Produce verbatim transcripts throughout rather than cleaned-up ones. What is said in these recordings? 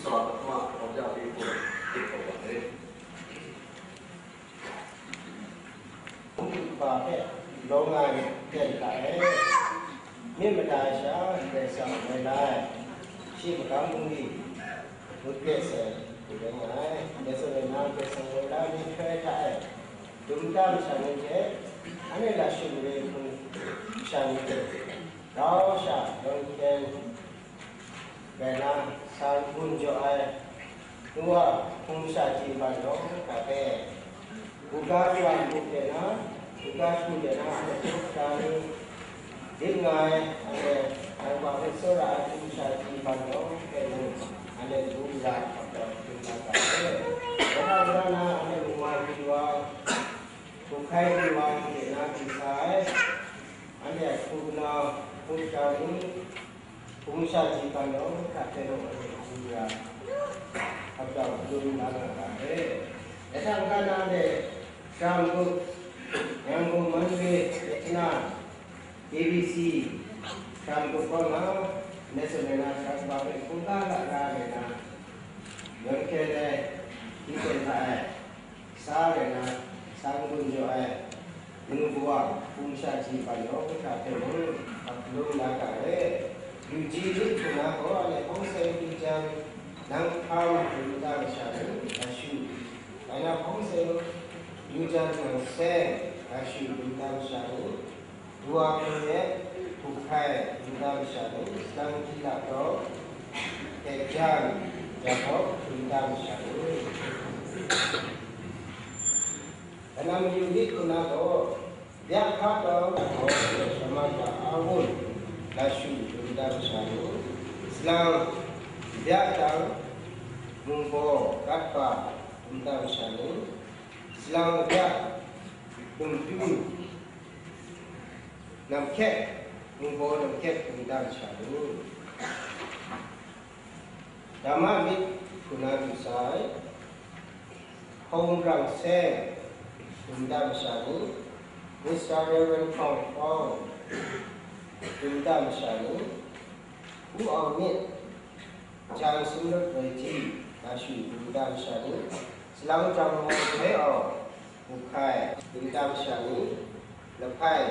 Sa hkama hkawm ja hpe hku hte hkawm wa ai. Hpa hpe lawng ai ten hta e, myit mada ai sha, Karai Kasang woi la ai, shi magam bungli ngut kre sai hku rai nga ai. Dai zawn e, nang Karai Kasang woi la ai ni hkrai hta e, dum nta masha ni hte, anhte lashu mare hpung masha ni hte, grau sha, yawng hkyen, rai na, sa n-gun jaw ai, nu wa, hpung masha ji ban yawng hta hpe, buga shara npu de na, buga shara de na, anhte hpung masha ni lit nga ai, anhte, anhte wa hpe tsawra ai hpung masha ji ban yawng hpe mung, anhte kabu gara ap taw hpung na ga ai. Dai hta n-ga na, anhte mungwa mali wa, hkum hkai mali wa de na, gumsa ai, anhte hku kanu, hku kanu, hpung masha ji ban yawng hta hte mung anhte hku gara ap taw hpung na ga ai. Dai hta n-ga na, anhte Shara Npu, Yangon, Mandalay, Vietnam, A B C, Shara Npu kaw na, Nelson rai na, Shara Npu hpe hkungga lara rai na, yawng hkyen ai, hkying ten hta ai, sa rai na, sa n-gun jaw ai, manu kawa, hpung masha ji ban yawng hta hpe mung, ap lung la ga ai. Yu ji lit hkru na gaw, anhte hpawng seng hpyi jang, nang hpang dum nta masha ni, lashu, rai na hpawng seng yu jang, nang seng, lashu dum nta masha ni, Dua hpung yet, hku hkai, dum nta masha ni, salang hti lap taw, hte jan, jan hkawk, dum nta masha ni. Kanang mayu lit hkru na gaw, byak hka tawng, hkawk, shama ga a wun, lashu, dum nta masha ni, salang, byak tang, mungbaw, kat pa, dum nta masha ni, salang, byak, dumtu, nam hkyet, mungbaw nam hkyet, dum nta masha ni. Dama myit hku na du sai, hkawng brang seng, dum nta masha ni, Mister Reverend Hkawng Hkawng, dum nta masha ni, Hku Awng Myit, jang sumnut grai ji, lashu, dum nta masha ni, salang jang hkawng grai awng, hku hkai, dum nta masha ni, lahpai,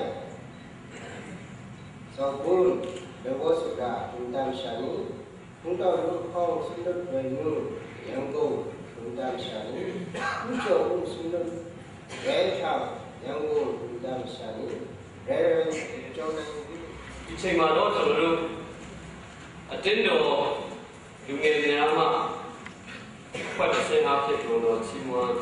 zaubun, lawa sara, dum nta masha ni, hpungtau lu hkawng sumnut grai nu, Yangon, dum nta masha ni, hpungtau lu sumnut grai hta, Yangon, dum nta masha ni, rai rai, chyawm ai. Hpyi hkying ma law taw maru, aten daw, Lu ngen ai a ma, hpawt aseng a hpe galaw si mu ai.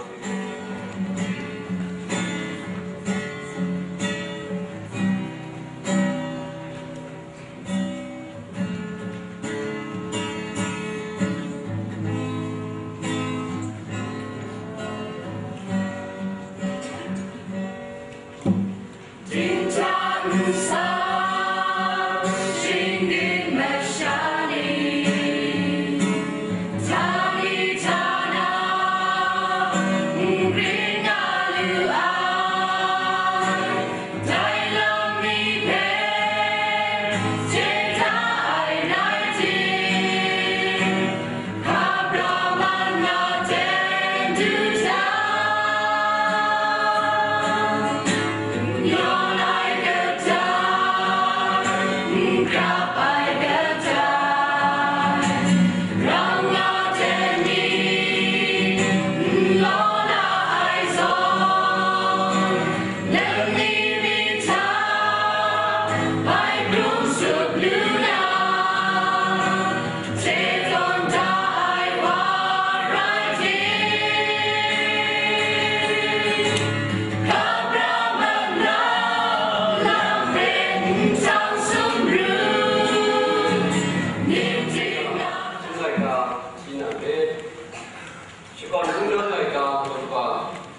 Shakawn hpung dawn laika, Hkawt kaba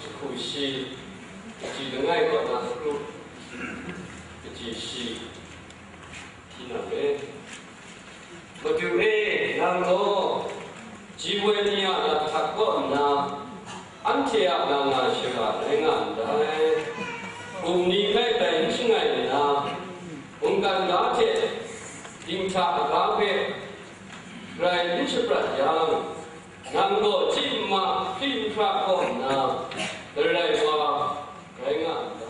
jahku shi, kaji langai kaw na kru, kaji shi, hti na re. Madu e, nang gaw, ji woi ni a lat htak kaw nna, anhte a nga nga shara rai nga ndai. Bum ni hpe bai n shangai nna, mungkan ga hte dinghta aga hpe grai n shaprat yang, Nang gaw chyi n ma, hpyi n hpra kaw nna, darai wa rai nga n ga.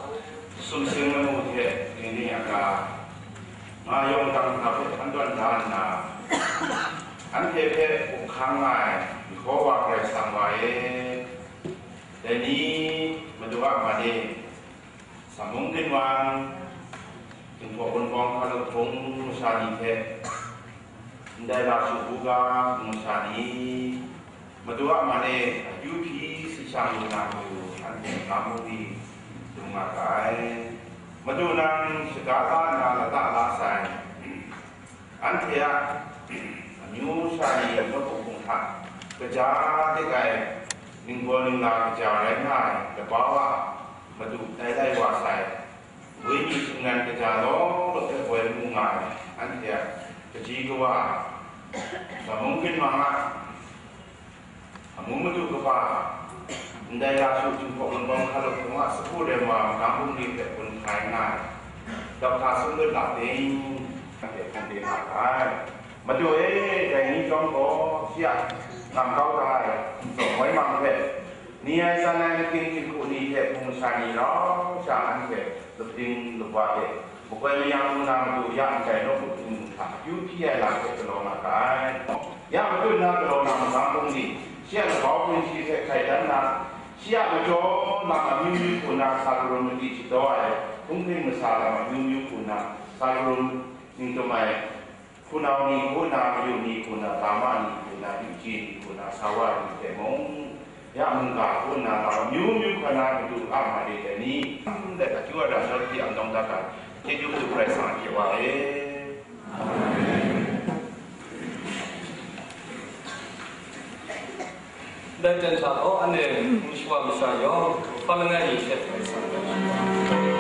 Sumsing lamu hte ning ni a ga, nga yawng dang hta hpe hpan tawn da nna, anhte hpe up hkang nga ai Yehova Karai Kasang wa e, dai ni, Madu a man e, Samung ginwang, Jinghpaw Wunpawng hkalup hpung masha ni hte, ndai la shu buga hpung masha ni, Madu a man e akyu hpyi si shang lu na matu, anhte nga mu di dum nga ga ai. Madu nang shaga la nna lata la sai. Anhte a amyu sha ni nawku hpung hta kaja de ai, ningbaw ningla kaja rai nga ai labau a madu tai lai wa sai, wenyi shingran kaja law law hpe boi mu nga ai, anhte a kaji kawa, Samung ginwang a amu madu kaba, ndai la shu Jinghpaw Wunpawng hkalup hpung a sagu rem wa magam bungli hpe gun hkai nga ai, Dokta Sumlut Lating, anhte hpung de nga ga ai. Madu e, dai ni chyawm gaw, shi a ngam kau da ai, ntaw moi mang hpe, ni ai san ai mating jinghku ni hte hpung masha ni rau sha anhte lup ding lup wa hte, makoi mayang lu na matu ya ndai nawku hpung hta akyu hpyi ai lam hpe galaw nga ga ai. Ya matut na galaw na magam bungli, shi a labau hpung shi hpe hkai dan na, shi a majaw lam amyu myu hku na sa karun madi shadaw ai, hpung hpring masa lam amyu myu hku na sa karun ning tum ai, hpunau ni hku na, mayu ni hku na, tama ni hku na, yu ji ni hku na, sawa ni hte mung, ya mungga hku na, lam amyu myu hkra na matu a ma de dai ni, ndai akyu a ram rawt hte amdawng dat ai, chyeju matu Karai Kasang a hte wa e. Dai jan hta gaw, anhte hpung shawa masha yawng, hpa langai mi hte Karai Kasang